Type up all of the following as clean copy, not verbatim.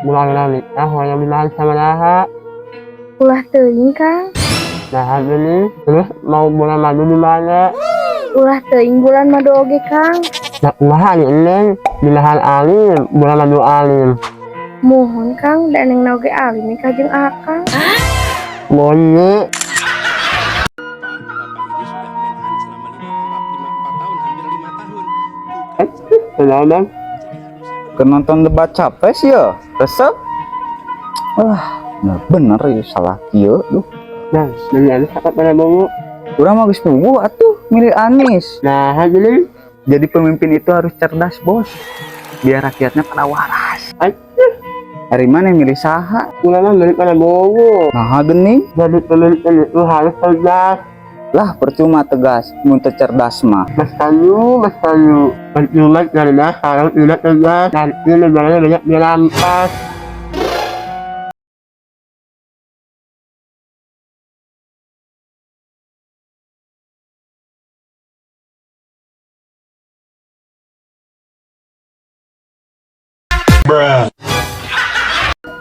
Bulan nikah hoyong dimahar sabaraha? Ulah teuing, Kang. Nah, ini terus mau bulan madu di mana? Ulah teuing bulan madu oge, Kang. Nah, kumaha nih Neng? Dimahar alim, bulan madu alim. Muhun, Kang, da Neng oge alim nikah jeung Akang. Monyet. Bapak ini sudah Menhan selama 5, 4 tahun, hampir 5 tahun. Bukan Kenal, Bang? Jadi harusnya Ke nonton debat capres ya, resep. Wah, bener ya salah kieu duh. Nah, dari Anies apa Prabowo? Urang mah geus puguh atuh milih Anies. Nah, gini. Jadi pemimpin itu harus cerdas, Bos. Biar rakyatnya pada waras. Ari maneh milih saha? Urang mah milih Prabowo. Nah, geuning. Jadi pemimpin itu harus cerdas. Lah, percuma tegas mun teu cerdas mah. Mas Kayu, Mas Kayu. Percuma cerdas kalau tidak tegas. Nanti negaranya banyak dirampas.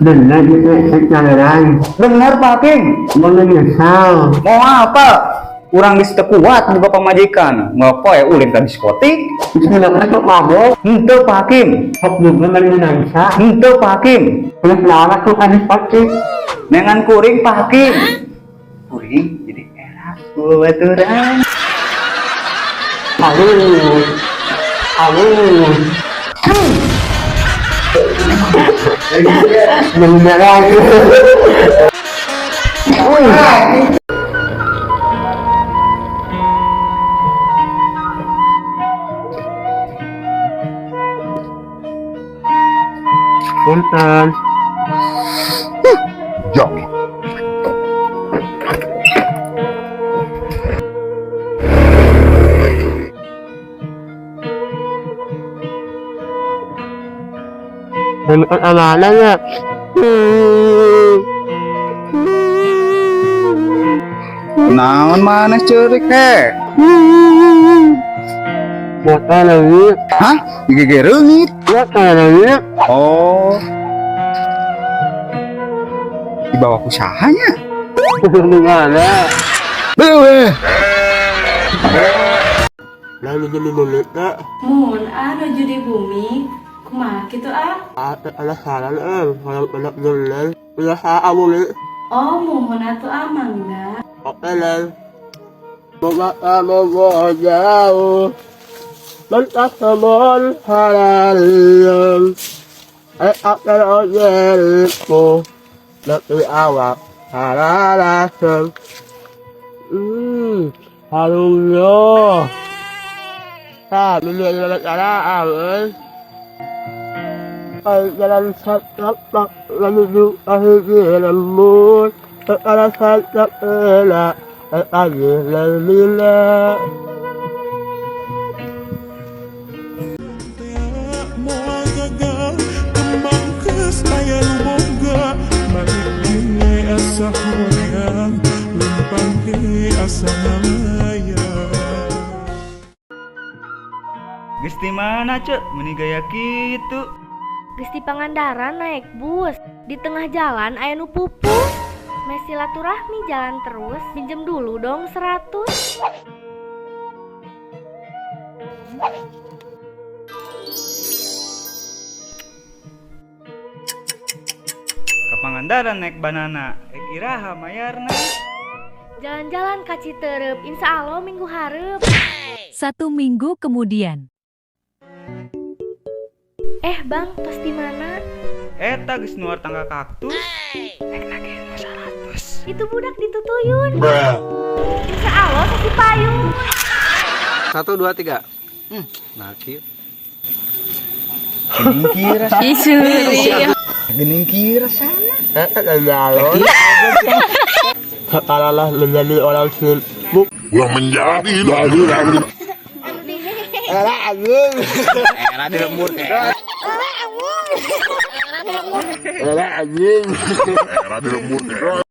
Benar itu secara Bener, Pak Hakim. Mau menyesal. Mau apa? Urang geus teu kuat boga pamajikan. Ngopo ya ulin ka diskotik? Kenapa sok mabok? Henteu, Pak Hakim. Sok juga menangsa. Henteu, Pak Hakim. Terus lama tuh kan diskotik. Nengan kuring, Pak Hakim. Kuring jadi era baturan. Halus. Halus. Beneran. Punten. Jok. Bukan amanah ya. Naon maneh ceurik he? Motor lagi. Hah? Gigi reungit. Motor lagi. Oh. Dibawa ku saha nya? Gimana? Beuh. Lalu jadi boneka. Mun ah nuju di bumi, kumaha kitu ah? Ada saran kalau anak jalan udah saya boleh. Oh, muhun atuh ah, mangga. Oke Neng. Mau jauh. Mentah sebon halalium. Akan ojeliku. Lebih awak halalasem. Harumnya. Ah, beli cara eh. Jalan sat lalu lembut. Jalan sat elak lagi lelila. Moal gagal kembang geus aya nu boga balik ge asa hoream lempang ge asa ngalayang. Geus di mana, Cek? Meuni gaya kitu. Geus di Pangandaran naik bus. Di tengah jalan aya nu pupus. Meh silaturahmi jalan terus, pinjem dulu dong 100. Ka Pangandaran naik banana, rek iraha mayarna? Jalan-jalan ka Citeureup, insya Allah minggu hareup. Satu minggu kemudian. Eh bang, tos di mana? Eta geus nuar tangga kaktus. Rek nagih 100. Itu budak ditutuyun. Insya Allah sasi payun. 1, 2, 3. Nah, kieu. Geuning kira. Geuning kira sana. Jalan. Sekaranglah menjadi orang sibuk. Gua menjadi lagi. Era anjing. Era di lembur. Era anjing. Era di lembur.